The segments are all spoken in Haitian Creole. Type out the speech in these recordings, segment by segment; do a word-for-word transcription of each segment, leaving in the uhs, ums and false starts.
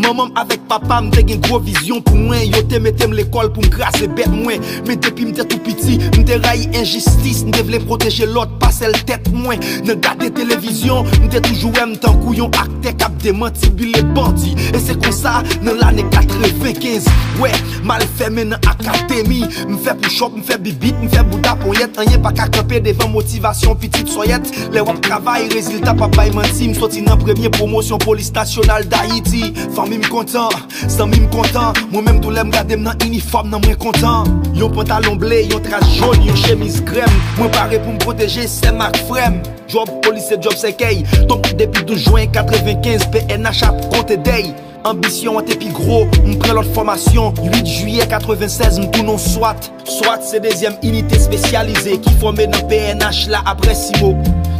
Manman m avèk papa m te gen gwo vizyon pou mwen. Yo te mete m lekòl pou m kraze bèt mwen. Men depi m te tou piti, m te rayi enjistis. M te vle pwoteje lòt pa sèl tèt mwen. Nan gade televizyon, m te toujou wè m tankou yon aktè k ap demantibile bandi. E se konsa, nan lane katrevenkenz, wè, m al fèmen nan akademi. M fè push-up, m fè bibit, m fè bouda ponyèt. Anyen pa ka kanpe devan motivasyon pitit sòyèt. Lè w ap travay, rezilta p ap bay manti. M soti nan premye pwomosyon Polis Nasyonal Dayiti. Fanmi m kontan, zanmi m kontan. Mwen menm tou lè m gade m nan inifòm nan mwen kontan. Yon pantalon ble, yon tras jòn, yon chemiz krèm. Mwen pare pou m pwoteje sè m ak frè m. Djòb polis se djòb sèkèy. Donk depi douz jen katrevenkenz, P N H ap konte dèy. Anbisyon an te pi gwo, m pran lòt fòmasyon. Uit jiyè katrevensèz, m tounen swat. Swat se dezyèm inite espesyalize ki fòme nan P N H la apre Simo.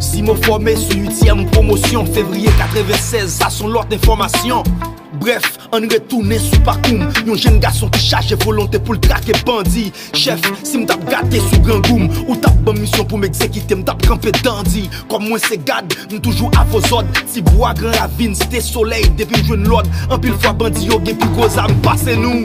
Simo fòme sou uityèm pwomosyon, fevriye katrevensèz, sa s on lòt enfòmasyon. Brèf, ann retounen sou pakou m. Yon jenn gason ki chaje volonte pou l trake bandi. Chèf, si m t ap gate sou grangou m, ou t ap ban m misyon pou m egzekite, m t ap kanpe dandi. Kòm mwen se gad, m toujou avè w zòd. Ti bwa Gran Ravin, Site Solèy, depi m jwenn lòd. Anpil fwa bandi yo gen pi gwo zam pase nou.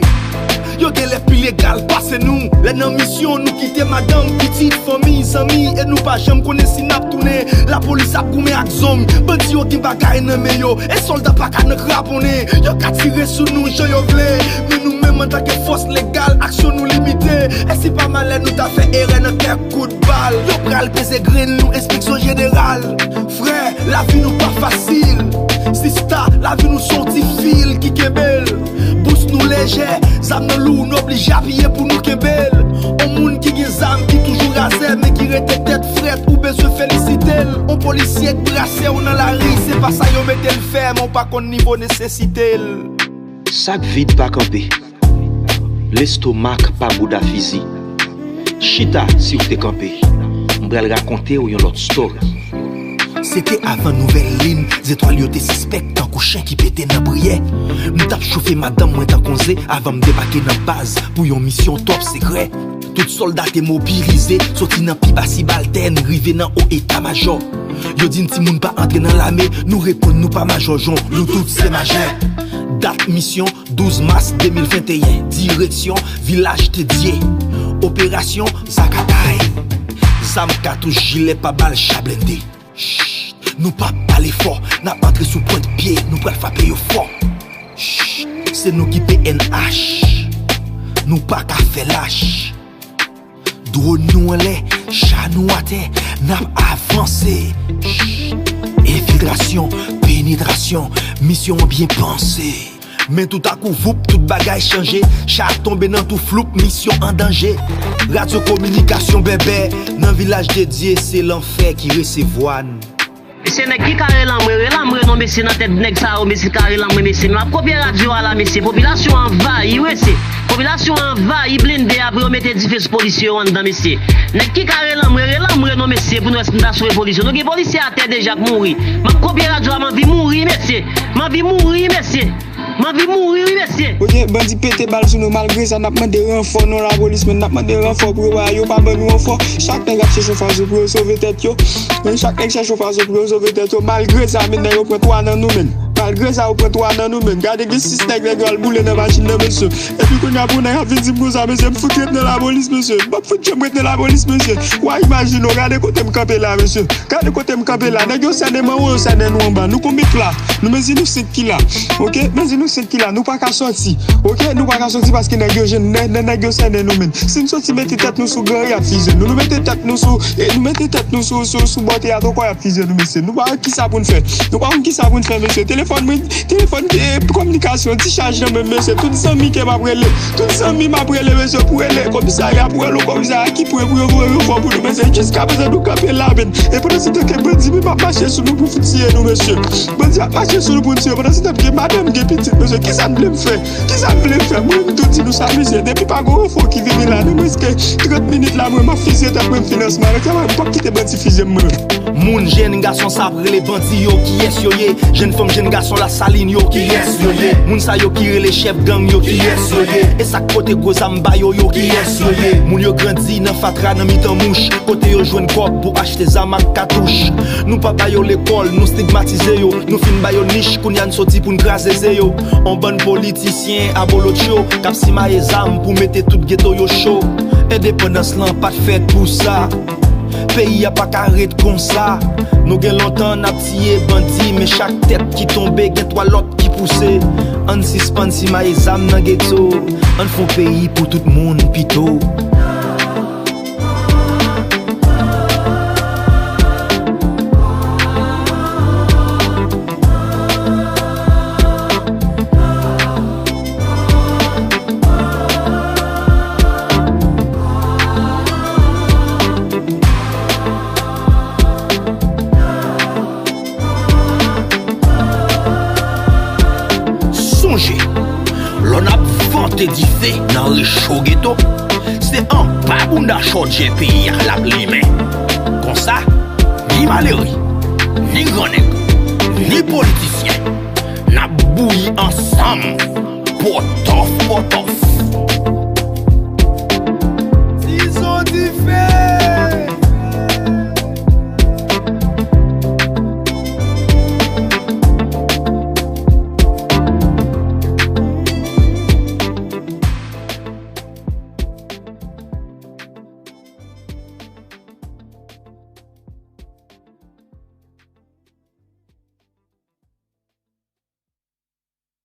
Yo genlè pi legal pase nou. Lè nan misyon, nou kite madanm, pitit, fanmi, zanmi, e nou pa janm konnen si n ap tounen. Lapolis ap goumen ak zong. Bandi yo gen bagay nan men yo, e sòlda pa ka nan kraponnen. Yo ka tire sou nou jan yo vle, men nou menm antanke fòs legal, aksyon nou limite. E si pa malè nou ta fè erè nan kèk kout bal, yo pral peze grenn nou, enspeksyon jeneral. Frè, lavi nou pa fasil. Sista, lavi nou se yon ti fil ki kenbe l. Bous nou lejè, zam nan lou, nou oblije apiye pou nou kenbe l. On moun ki gen zam, ki toujou razè, men ki rete tèt frèt, ou bezwen felisite l. On polisye k brase w nan lari, se pa sa yo mete l fè, men w pa konn nivo nesesite l. Sak vid pa kanpe. Lestomak pa bouda fizi. Chita si w te kanpe. M pral rakonte w yon lòt story. Se te avan nouvèl lin, zetwal yo te sispèk tankou chen ki pete nan priyè. M t ap chofe madanm mwen tankou ze avan m debake nan baz pou yon misyon twòp sekrè. Tout sòlda te mobilize, soti nan pi ba sibaltèn, rive nan wo eta majò. Yo di n timoun pa antre nan lame, nou reponn nou pa majò jon, nou tout se majè. Dat misyon, douz mas de mil venteyen, direksyon, Vilaj Dedye. Operasyon, Zakatay. Zam, katouch, jilè, pa bal, cha blende. Shh, nou p ap pale fò, n ap antre sou pwent pye, nou pral frape yo fò. Shh, se nou ki P N H, nou pa ka fè lach. Dwòn nou anlè, cha nou atè, n ap avanse. Shh, enfiltrasyon, penetrasyon, misyon an byen panse. Men toutakou, voup, tout bagay chanje. Cha tonbe nan tou floup, misyon an danje. Radyo kominikasyon bèbè, nan Vilaj Dedye, se lanfè ki resevwa n. Mesye, nèg ki ka rele anmwe, rele anmwe non, mesye, nan tèt nèg sa yo, mesye, ka rele anmwe, mesye. Men m ap kopye radyo a la, mesye. Popilasyon an anvayi, wi, mesye. Popilasyon an anvayi blende a pou yo mete dife sou polisye yo anndan, mesye. Nèg ki ka rele anmwe, rele anmwe non, mesye, pou nou wè si nou ta sove polisye yo. Nou gen polisye atè deja k mouri. M ap kopye radyo a, m anvi mouri, mesye. M anvi mouri, mesye. M anvi mouri, wi, mesye. Oke, bandi pete bal sou nou. Malgre sa, n ap mande ranfò non lapolis, men n ap mande ranfò pou yo ba yo pa ban nou ranfò. Chak nèg ap chèche yon fason pou yo sove tèt yo. Men chak nèg chèche yon fason pou yo sove tèt yo. Malgre sa, men nèg yo pran twa nan nou, men. Malgre sa, yo pran twa nan nou, men. Gade, gen sis nèg, nèg yo al boule nan machin nan, mesye. Epi kounye a, pou nèg ap vin di m konsa, mesye, m fout ret nan lapolis, mesye. M ap fout janm ret nan lapolis, mesye. Wa imajine w, gade kote m kanpe la, mesye. Gade kote m kanpe la. Nèg yo sènen m anwo, yo sènen nou anba. Nou konbyen k la? Nou mezi nou senk ki la. Oke? Mezi nou senk ki la. Nou pa ka sòti. Oke? Nou pa ka sòti paske nèg yo jwenn nè-, nè-, nèg yo sènen nou, men. Si n sòti mete tèt nou sou gran, y ap fize nou. Nou mete tèt nou sou, e, nou mete tèt nou sou, sou, sou bò teyat ankò, y ap fize nou, mesye. Nou pa wè kisa pou n fè. Nou pa konn kisa pou n fè, mesye. Telefòn mwen, telefòn, e, kominikasyon, ti chaj nan men m, mesye. Tout zanmi ke m ap rele. Tout zanmi m ap rele, mesye, pou rele komisarya, pou rele komisarya ki pre pou yo voye ranfò pou nou, mesye. Jiskaprezan, nou kanpe la, men. E pandan se tan ke bandi menm ap mache sou nou pou fout tiye nou, mesye. Bandi ap mache sou nou pou n tiye. Pandan se tan ke madanm gen pitit, mesye. Kisa n vle m fè? Kisa n vle m fè? Mwen, m tou di nou sa, mesye. Depi pa gen ranfò ki vini la, nan mwens ke trant minit la, mwen, m ap fize tèt mwen, m finansman. Avèk sa, mwen, m p ap kite bandi fize m, mwen. Moun, jenn gason sa ap rele bandi yo, kiyès yo ye? Jenn fanm, jenn gason Son Lasalin yo, kiyès yo ye? Moun sa yo ki rele chèf gang yo, kiyès yo ye? E sa k pote gwo zam ba yo yo, kiyès yo ye? Moun yo grandi nan fatra, nan mitan mouch, kote yo jwenn kòb pou achte zam ak katouch. Nou pa ba yo lekòl, nou stigmatize yo. Nou fin ba yo nich, kounye a n soti pou n kraze ze yo. On bann politisyen abolotcho k ap simaye zam pou mete tout geto yo cho. Endepandans lan pa t fèt pou sa. Peyi a pa ka ret konsa. Nou gen lontan n ap tiye bandi, men chak tèt ki tonbe gen twa lòt ki pouse. Ann sispann simaye zam nan geto. Ann fè yon peyi pou tout moun pito. Sonje, lò n ap vante dife nan recho geto, se anba bounda chòdjè peyi a l ap limen. Konsa, ni malere, ni grannèg, ni politisyen, n ap bouyi ansanm, pòtòf pòtòf.